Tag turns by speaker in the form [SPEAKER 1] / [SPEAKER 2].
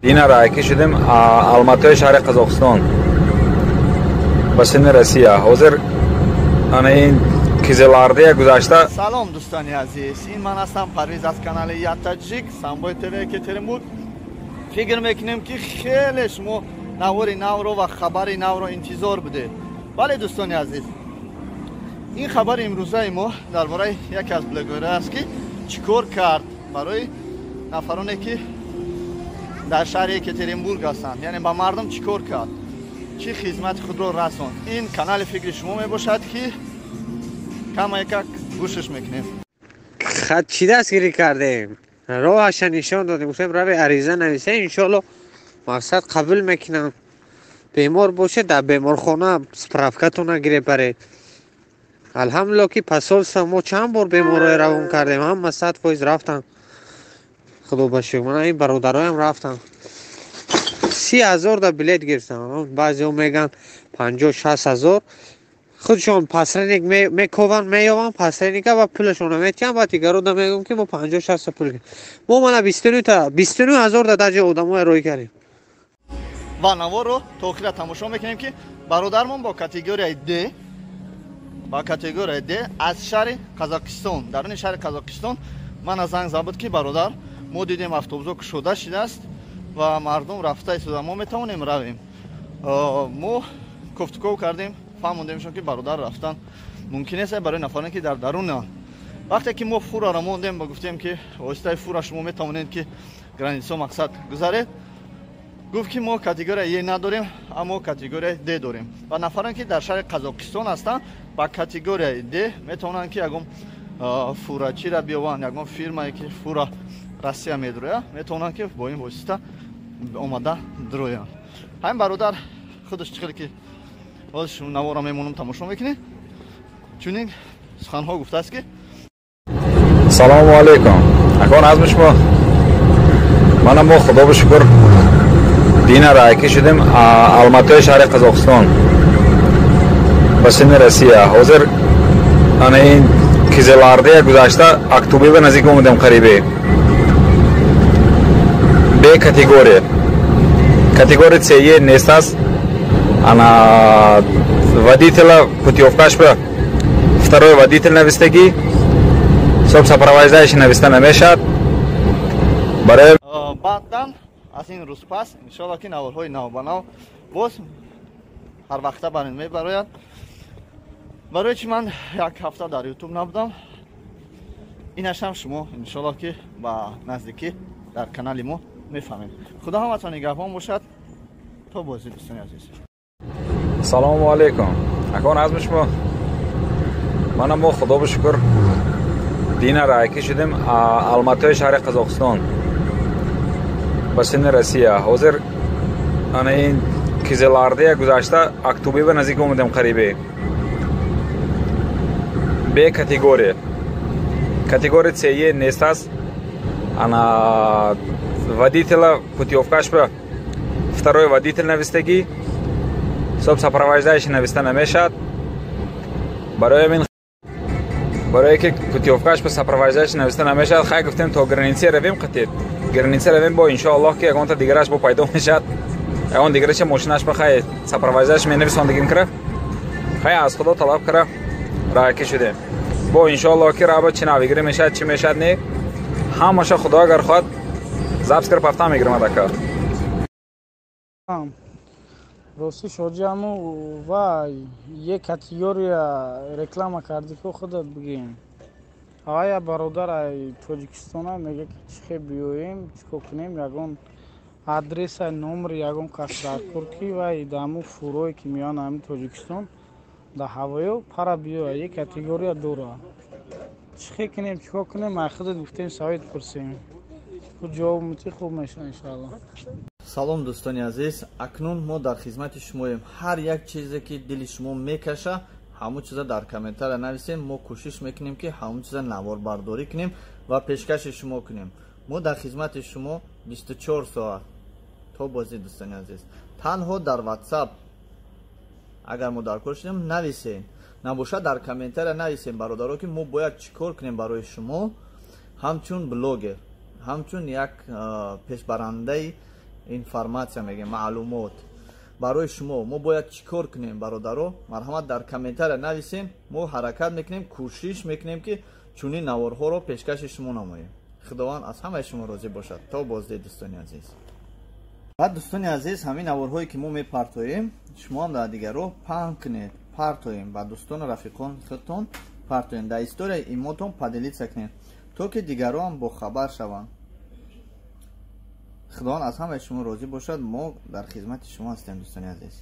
[SPEAKER 1] Дина райкӣ шудем Алматои шаҳри Қазоқистон ба сини Россия. Ҳозир ана ин Кизилардия гузашта.
[SPEAKER 2] Салом, дӯстони азиз, ин ман ҳастам, Парвиз, аз канали Я Таджик, Самбои ТВ, Екатеринбург. Фикр мекунем, ки хеле шумо навори навро ва хабари навро интизор будед. Бале, дӯстони азиз, ин хабари имрӯзаи мо дар бораи яке аз блогерҳо аст, ки чӣ кор кард барои нафароне, ки дар шаҳри Екатеринбург ҳастанд, яъне ба мардум чӣ кор кард, чӣ хизмати худро расонд. Ин канали фикри шумо мебошад, ки камаяка гӯшаш мекунем.
[SPEAKER 3] Хат чӣ дастгирӣ кардем, роҳаша нишон додем, гуфтем, рави, ариза нависе, иншоалло, мақсад қабул мекунам. Бемор бошед, дар беморхона справкатона гире баред. Алҳамдулилло, ки посольство мо чанд бор беморҳое равон кардем, ҳама 100% рафтан. Худо ба шукр, мана ин бародароям рафтан, 30 000 да билет гирифтан. Баъзеҳо мегӯянд 50-60 ҳазор. Худшон посредник мекованд, меёванд посредника ва пулашонро метиҳанд. Баъд дигаро да мегӯям, ки мо 50-60 пул. Мо мана 29 000 да даҷи одамое рӯй кардем.
[SPEAKER 2] Ва наворро то охира тамошо мекунем, ки бародармон бо категорияи д, ба категорияи д аз шаҳри Қазоқистон, даруни шаҳри Қазоқистон мана занг зад буд, ки бародар, мо дидем, автобусҳо кушода шудааст ва мардум рафта истода, мо метавонем равем? Мо кофтуков кардем, фаҳмондемшон, ки бародар, рафтан мумкин нест барои нафароне, ки дар даруна. Вақте ки мо фураро мондем ва гуфтем, ки воситаи фура шумо метавонед, ки границао мақсад гузаред, гуфт, ки мо категория Е надорем, аммо категорияи Д дорем. Ва нафароне, ки дар шаҳри Қазоқистон ҳастанд, ба категорияи Д метавонанд, ки ягон фурачира биёванд, ягон фирмае, ки фура Россия медрояд, метавонанд, ки бо ин восита омада дроянд. Ҳамин бародар худаш чӣ хеле, ки ҳозир навора мемонам, тамошо мекунед, чунин суханҳо гуфтааст, ки
[SPEAKER 1] Салому алейкум, акон азми шумо. Мана мо, худо ба шукр, дина райкӣ шудем Алматои шаҳри Қазоқистон ба сини Россия. Ҳозир ана ин Кизилардия гузашта, Актобе ба наздик омадем. Қарибе Б категория, категория С, Е нест аст. Ана водителя путёвкаш ба второй водитель навистагӣ, соб сопровождающий нависта намешавад барои
[SPEAKER 2] Баъдан аз ин рӯз пас, иншоалло, ки наворҳои навбанав боз ҳар вақта бар ин мебарояд. Барои чи ман як ҳафта дар Ютуб набудам, инашам шумо, иншоалло, ки ба наздикӣ дар канали мо мефаҳмед. Худо ҳаматон нигаҳбон бошад. То бозӣ, дӯстони азиз.
[SPEAKER 1] Салому алейкум, акон азми шумо. Мана мо, худо ба шукр, дина райкӣ шудем Алматои шаҳри Қазоқистон ба сини Россия. Ҳозир ана ин Кизилардия гузашта, Актобе ба наздик омадем. Қарибе Б категория, категория С, Е нест аст. Ана водителя путёвкаш ба второй водитель навистагӣ, соб сопровождающий нависта намешавад барои ҳамин, барое ки путёвкаш ба сопровождающий нависта намешавад. Хай, гуфтем, то граница равем, қатед граница равем, бо иншоаллоҳ, ки ягонта дигараш бо пайдо мешавад, ягон дигараша мошинаш ба хай сопровождающий менависондагим кара. Хай, аз Худо талаб кара, раҳакӣ шудем. Бо иншоаллоҳ, ки раба чӣ навигирӣ мешавад, чӣ мешавад, не, ҳамаша Худо агар хоҳад, запись кара пафта мегирам, адака.
[SPEAKER 4] Рости, шоҷи, ҳаму ва е категория реклама кардӣ, ку худат бигӯем. Ая бародар ай Тоҷикистона мега, ки чӣ хел биёем, чӣ кор кунем, ягон адреса, номери ягон кас дар кор, ки вай даму фурое, ки меоянд ҳамин Тоҷикистон, дар ҳавоё пара биёя, е категория дора. Чӣ хел кунем, чӣ кор кунем? Ай худат гуфтем, совет пурсем, худ ҷавоб мутӣ, хуб мешавад, иншоалло.
[SPEAKER 2] Салом, дӯстони азиз, акнун мо дар хизмати шумоем. Ҳар як чизе, ки дили шумо мекаша, ҳамун чиза дар комментария нависем. Мо кӯшиш мекунем, ки ҳамун чиза наворбардорӣ кунем ва пешкаши шумо кунем. Мо дар хизмати шумо 24 соат. То бозӣ, дӯстони азиз. Танҳо дар WhatsApp агар мо дар кор шудем, нависем, набошад, дар комментария нависем, бародаро, ки мо бояд чӣ кор кунем барои шумо, ҳамчун блогер, ҳамчун як пешбарандаи. Информация мегем, маълумот барои шумо. Мо бояд чӣ кор кунем, бародаро? Марҳамат, дар комментария нависем. Мо ҳаракат мекунем, кӯшиш мекунем, ки чунин наворҳоро пешкаши шумо намоем. Худованд аз ҳамаи шумо розӣ бошад. То боздид, дӯстони азиз. Баъд, дӯстони азиз, ҳамин наворҳое ки мо мепартоем, шумоам дар дигарро паҳн кунед, партоем, ба дӯстону рафиқон худтон партоем, дар историяи имотон поделиться кунед, то ки дигарон бохабар шаванд. Худованд аз ҳамаи шумо розӣ бошад. Мо дар хизмати шумо ҳастем, дӯстони азиз.